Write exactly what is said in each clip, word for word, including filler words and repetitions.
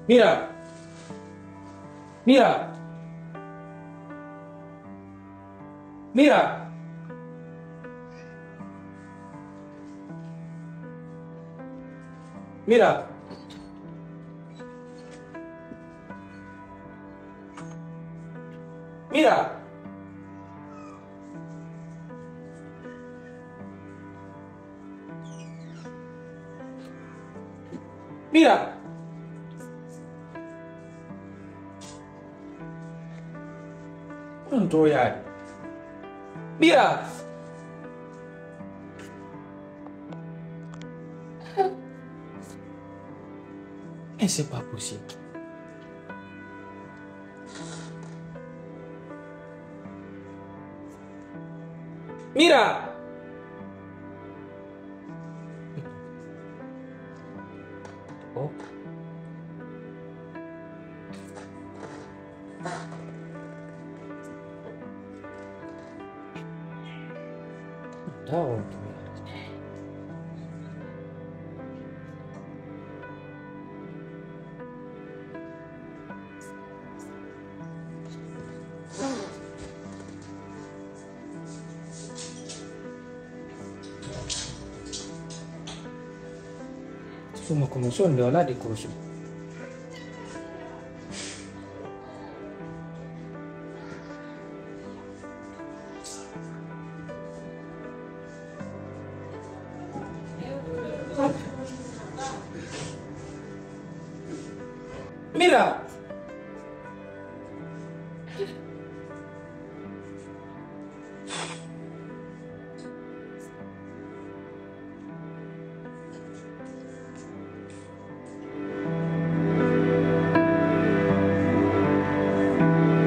Mira! Mira! Mira! Mira! Mira! Mira! Ɗum to yaari. Mira! Et c'est pas possible. Mira! Oh. Don't. Suma como son de ola de coche. Mira!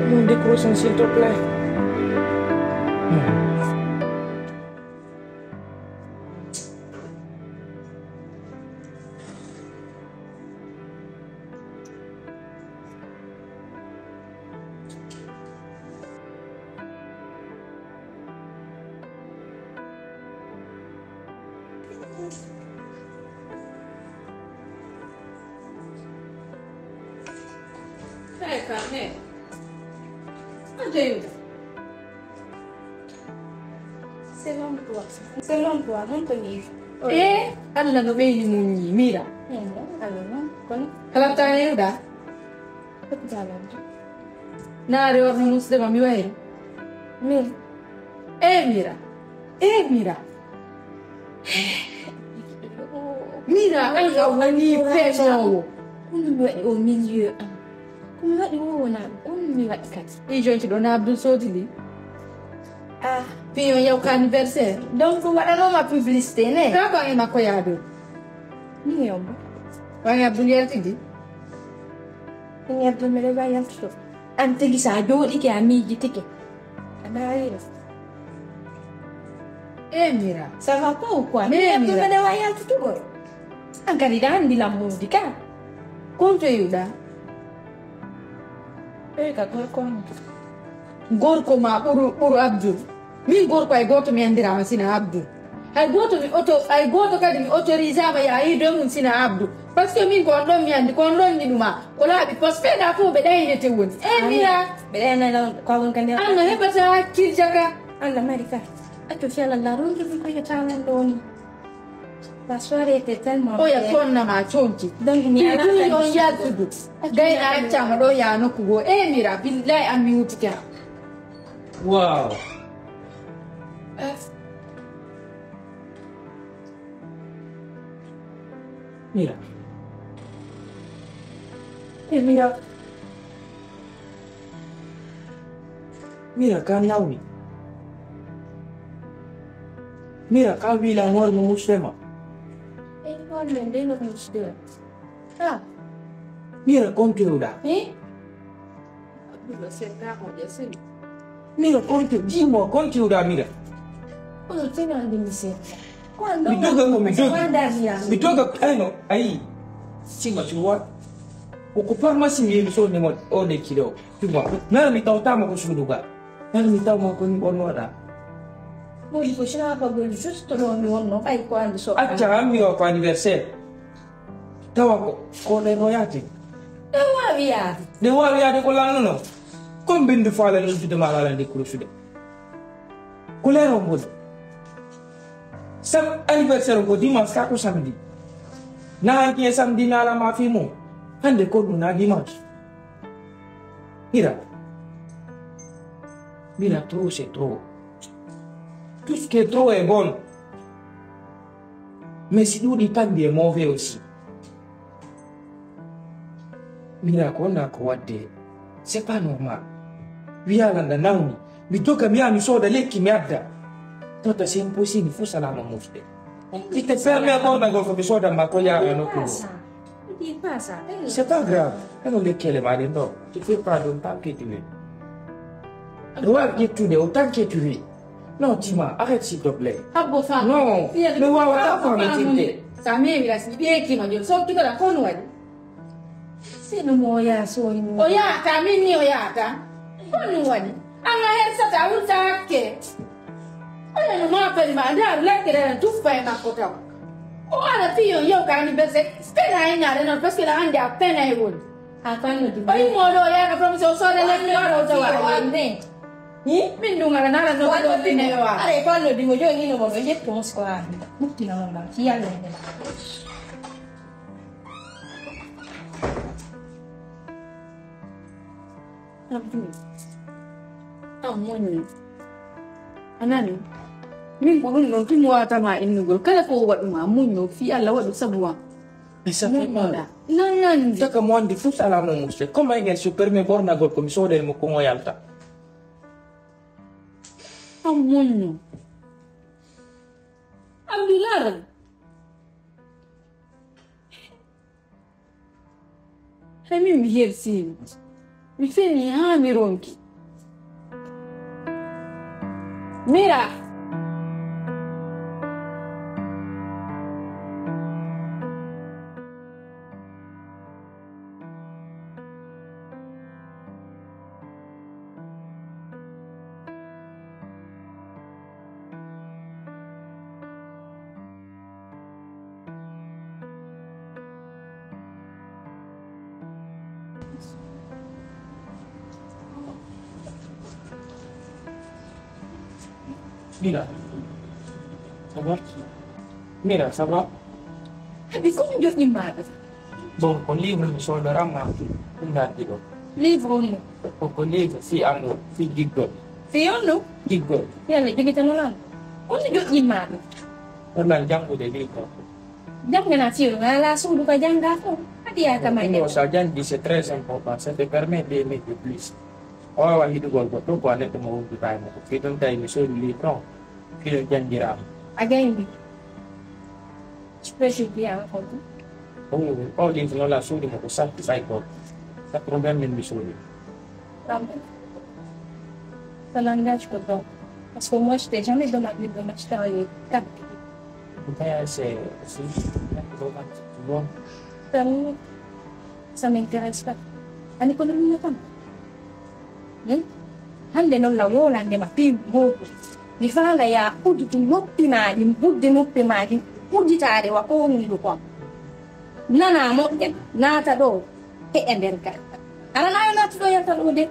Mon décroche, s'il te plaît. Hey, come here. What do you do? Selon toi, selon toi, honto nii? Eh, Alla no ɓeydi muññi, Mira. Eh, Alla non, kono. Kala taneruɗa? Ko jalan. Naare orno musidɗo ma mi wayri. Min. Eh, Mira. Eh, Mira. Mira, an a woni penoowo. Ko mi waɗi au milieu an? Ko mi waɗi o wona ɗum, on mi waɗi kadi. Ɗi jonti ɗo na Abdul soodi ɗi. Ah, fii on yaw ka anniversaire. Donc, waɗanoma publicité, ne? Ka ko e makko yaado. Ni yombo. Wani Abdul yaltidi? Ni Abdul mele ba yaltuto. An tigi sa jooɗike a miijitike. A ɗaayiro. Eh, Mira. Ça va pas ou quoi? Mais Mira. Mbeɗa wawi yaltugol. An kadi ɗa anndi lammuudi ka. Konto iwɗa? Ɓeyi ka gorko on. Gorko ma ɓuru, ɓuru Abdul. Min gorko hay gooto mi anndiraama sina Abdul. Hay gooto mi auto-, hay gooto kadi mi autorisaama ya yiide mum sina Abdul. Parce que min ko on ɗon mi anndi, ko on ɗon yiɗuma. Ko laaɓi pos feeɗa fof ɓe ɗaynete woni. Eh, Mira. Ɓe ɗaynana ko won ka nder. An no heɓata hakkil jaka. Alla mari ka. Accu fiyala la ronki ko yetaman ɗo woni. La soirée était tellement belle. Oya konna ma conci. Donc, mi ala on yaltudu. Gayna accama ɗo ya nokku go. Eh, Mira, billahi an mi wutike ha. Wow. Eh. Mira. Eh, Mira. Mira, ka nawni. Mira, ka wila ngol mo muslima. Eh, ngol men de no muslima. Ah. Mira, kontinuɗa. Eh? Mira, konti, dis-moi, kontinuɗa, Mira. Kono tenandi mi seeɗa. Mi doga mo, mi doga. Mi doga, ayno, ayi. Sima, tu vois. Ko, ko pharmacie mi yehi sodde mo o lekki ɗo. Tu vois. Nana mi tawtama ko suudu ga. Nana mi tawma ko ni on waɗa. Woni ko sina ko gol juste ɗo mi wonno, ɓay ko andi so. Acca, an mi o ko anniversaire. Tawa ko, ko ɗen o yaati. Ɗen waawi yaade. Ɗen waawi yaade ko lanno non. Combien de fois la ɗon jude ma la nde kurusude? Ko leero ngol. Sam anniversaire ko dimanche ka ko samedi. Na hanki e samedi na la ma fi mo. Hande ko ɗum na dimanche. Mira. Mira, trop c'est trop. Tout ce qui est trop est bon. Mais si ɗuuɗi pandi e mauvais aussi. Mira ko wonaa ko waɗde, c'est pas normal. Wiyaa landa nawni, mi doga mi yaha mi sooda lekki mi adda. Tota c'est impossible, fo salama mofte. Il te permet ɓornagol ko mi soodan ma ko yaha e nokku ngo. C'est pas grave. Eno lekkele ma ɗen ɗo. Tu fais pas de tant que tu veux. Ɗuwal ƴettude o tant que tu veux. Non, Tima, arrête s'il te plaît. Habbo fa. Non, mi waawataa famitinde. Sa mi wiras mi ɓeeki ma joni so tuga da kon waɗi. Sino mo ya so ni. O yaata min ni o yaata. Kon waɗi. Anga her sata wulta hakke. Oya no ma pali ma da lakke da tuffa e makko taw. O ala fiyo yow ka anniversaire. Pena e nyaare non parce que la ande a pena e wol. A fanno di. Oyi mo do ya ka promise o sore le mi wara o tawa. Ne. Hi? Min ɗum ara nala no ɗo ɗine yo ara. Are fanno di mo joni no mo ɓe ƴetto on square. Mutti na on ba. Ki yalla ne. Abdul. An muñño. A nani? Min ko ɗum ɗon tun wawatama innugol. Kala ko waɗuma muñño fii Allah waɗu sabu an. Mais ça fait mal. Nan nan. Taka mo andi fof ala mo muste. Comment il se permet ɓornagol ko mi soodani mo ko mo yalta? An muñño. Abdul ara. Hay min mi hersiino. Mi feni haa mi ronki. Mira! Mira. Ça va? Mira, ça va? Abi ko mi joɗɗin maɗa. Bon, ko livre mi sodoran ma ɗum ngardi ɗo. Livre on no? Ko, ko livre fii an ɗo, fii giggol. Fii on ɗo? Giggol. Yalla, jogitanol an. On no joɗɗin maɗa? Wallay janngude livre on. Jannga na fii on, ala suudu ka jannga ko. Hadi ya kama. Ɗum o sa janngi, c'est très important. Ça te permet d'aimer de plus. O wawa hiɗugol goɗɗo ko a neɗɗo mo wonduɗa e makko. Fii ɗum tawi mi soodi livre on. Fii ɗum janngiraama. A janngi. Special bien encore. Oh, oh, livre on la soodi mo ko satti fay ko. Quatre-vingt mille mi soodi. Pardon. Ça n'engage que toi. Parce que moi, je t'ai jamais demandé de m'acheter un livre. Quatre. Pourtant, c'est, c'est, c'est bon. Pardon. Ça m'intéresse pas. Ani ko ɗum yiyata ma. Hmm? Hannde non la wolande ma piiw gooto. Mi faala ya uddu noppi maa ɗin, budde noppi maa ɗin, udditaade wa ko woni ɗo kon. Nana moƴƴa, naata ɗo, heƴa nder ga. Aranaa yo naatu ɗo yalta ɗo de.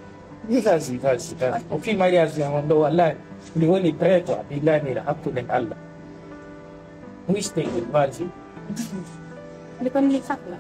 Ni kasi, kasi, kasi. O fii mariage ya on ɗo wallahi. Mi woni prêt, billahi mi hakkunde Allah. Wiste, vas-y. Nde kon mi sakla.